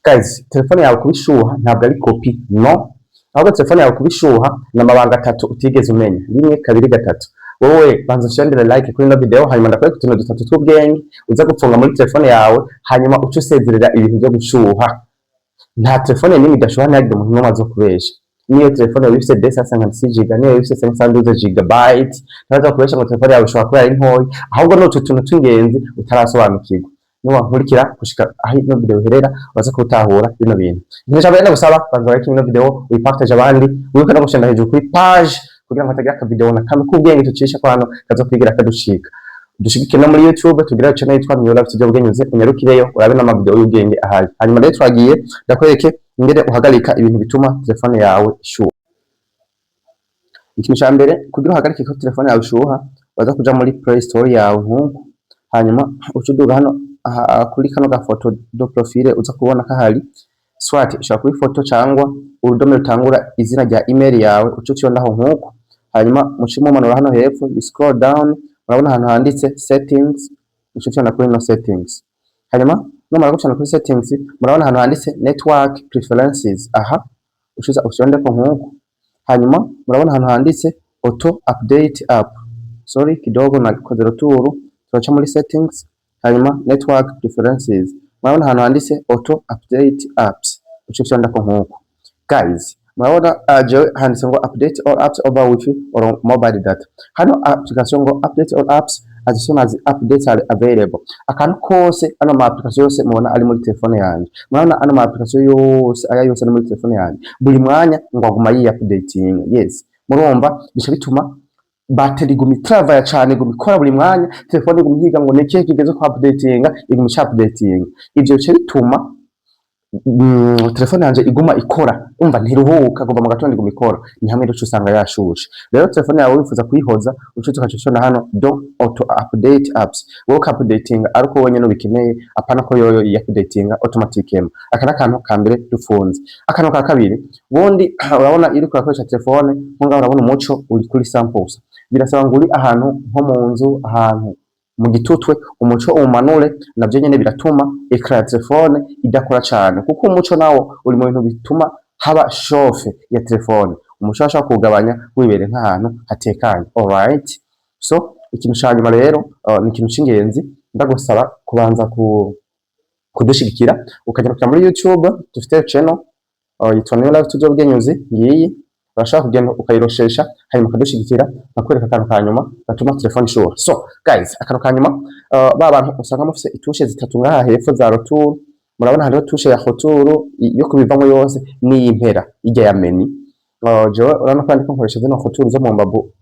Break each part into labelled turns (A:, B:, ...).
A: Guys, telefone yawe kuba ishuha ntabwo ari copie, no. Ahubwo telefone yawe kuba ishuha ni amabanga atatu utigeze umenya. Rimwe, kabiri, gatatu. Wowe banza ushirandire like kuri ino video, hanyuma ndakwereka utuntu dutatu tw'ubwenge uza gupfunga muri telefone yawe, hanyuma uce usezerera ibintu byo gushuha. Nta telefone n'imwe idashuha, ntihagire umuntu n'umwe azokubesha. Niyo telefone yawe ifise 256 GB, niyo ifise 512 GB, ntabaza kubesha ngo telefone yawe ishobora kuba ari ntoyi. Ahubwo ni utu tuntu tw'ingenzi utarasobanukirwa. Niwankurikira gushika aho ino video iherera, uraza kubutahura bino bintu. Ikintu ca mbere ndagusaba, banza like ino video, uyipartage abandi, wibuke no gushenda hejuru kuri page kugira ngo hatagira akavideo na kamwe k'ubwenge tucisha ko hano kazokwigira kaducika. Dushigike no muri YouTube, tugira channel yitwa New Life Studio Bwenyuze, unyarukireyo urabe n'amavideo y'ubwenge ahari. Hanyuma rero twagiye, ndakwereke ingene uhagarika ibintu bituma telefone yawe ishuha. Ikintu ca mbere kugira uhagarike ko telefone yawe ishuha, waza kuja muri Play Store yawe nk'uku, hanyuma uca uduga hano aha kuri kano gafoto de profil uza kubona kahari, soit ishobora kuba ifoto cangwa urudome rutangura izina rya email yawe, uca ufyondaho nk'uku, hanyuma muce mumanura hano hepfo, you scroll down, murabona ahantu handitse settings, uca ufyonda kuri no settings. Hanyuma numara gufyonda kuri settings, murabona ahantu handitse network preferences, aha ucuza ufyondeko nk'uku. Hanyuma murabona ahantu handitse auto update app. Sorry, kidogo nakoze retour. Turaca muri settings, hanyuma network preferences, murabona ahantu handitse auto update apps, uca ufyondako nk'uku. Guys, murabona jewe handitse ngo update all apps over wifi or mobile data. Hano application ngo update all apps as soon as updates are available. Akantu kose, ano ma application yose mubona ari muri telefone yanje, murabona ano ma application yose, aya yose ari muri telefone yanje, buri mwanya ngo aguma yi updating. Yes, murumva bica bituma bateri iguma itravaya cane, iguma ikora buri mwanya, telefone iguma ihiga ngo ni ikihe kigeze ku updatinga, iguma ica updatinga. Ivyo bica bituma telefone yanje iguma ikora, umva ntiruhuka kuva mu gatondo, iguma ikora. Ni hamwe rero usanga yashushe. Rero telefone yawe wifuza kuyihoza, uca ukaca ushona hano do auto update apps, wowe uka updatinga ariko wowe nyene ubikeneye, apana ko yoyo yi updatinga automatique. Aka n'akantu ka mbere dufunze. Akantu ka kabiri, ubundi urabona iyo uriko urakoresha telefone nko ngaho, urabona umuco uri kuri 100%. Birasaba ngo uri ahantu nko mu nzu, ahantu mu gitutwe, umuco uwumanure. Navyo nyene biratuma écran ya telefone idakora cane, kuko umuco nawo uri mu bintu bituma haba chauffe ya telefone. Umuco urashobora kuwugabanya wibereye nk'ahantu hatekanye. Alright, so ikintu ca nyuma rero ni ikintu c'ingenzi, ndagusaba kubanza kudushigikira ukagenda muri YouTube. Dufite channel yitwa New Life Studio Bwenyuzi, ngiyi, urashobora kugenda ukayiroshesha, hanyuma ukadushigikira. Nkakwereka akantu ka nyuma gatuma telefone ishuha. So guys, akantu ka nyuma, ba bantu usanga mufise itushe zitatu ngaha hepfo za retour, murabona hariho touche ya retour yo kubivamo yose n'iy'impera ijya ya menu. Jewe urabona ko ndiko nkoresha zino retour zo mu mbavu,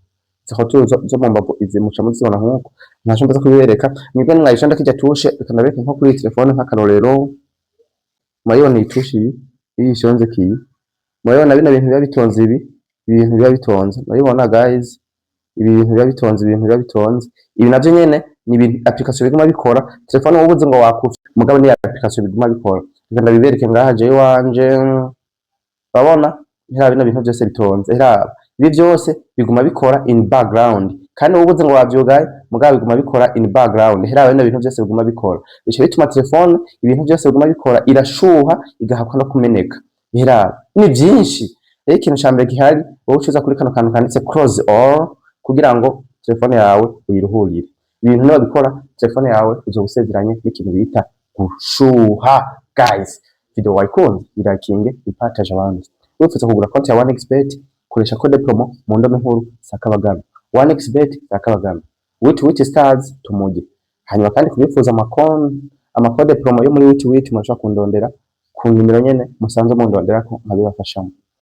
A: izi retour zo mu mbavu izi muca muzibona nk'uko ntaco mbaza kubibereka. Mwebwe mwayishonda kirya touche, reka ndabereke nko kuri iyi telefone nk'akarorero. Murayibona iyi touche, iyi ishonze kiyi, murabona bino bintu biba bitonze, ibi ibintu biba bitonze, murabibona guys, ibi bintu biba bitonze, ibintu biba bitonze, ibi navyo nyene ni ibintu application biguma bikora. Telefone wowe ubuze ngo wakufye, mugabo ni application biguma bikora. Reka ndabibereke ngaha jewe wanje, urabona hera bino bintu byose bitonze, hera ibi byose biguma bikora in background, kandi wowe ubuze ngo wavyugaye, mugabo biguma bikora in background. Hera bino bintu byose biguma bikora, bica bituma telefone ibintu byose biguma bikora irashuha, igahakwa no kumeneka. Hera ni byinshi. Rero ikintu ca mbere gihari, wowe ucuza kuri kano kantu kanditse close all kugira ngo telefone yawe uyiruhurire. Ibintu niba bikora telefone yawe, uzoba usezeranye n'ikintu bita gushuha. Guys, video wayikunze, irakinge, ipartage abandi. Wifuza kugura konti ya 1xBet, koresha code promo mu ndome nkuru Sakabagana, 1xBet Sakabagana, witi witi stars tumuje. Hanyuma kandi kubifuza amakode promo yo muri witi witi, murashobora kundondera ku nimero nyene musanzwe mundonderako nkabibafashamo.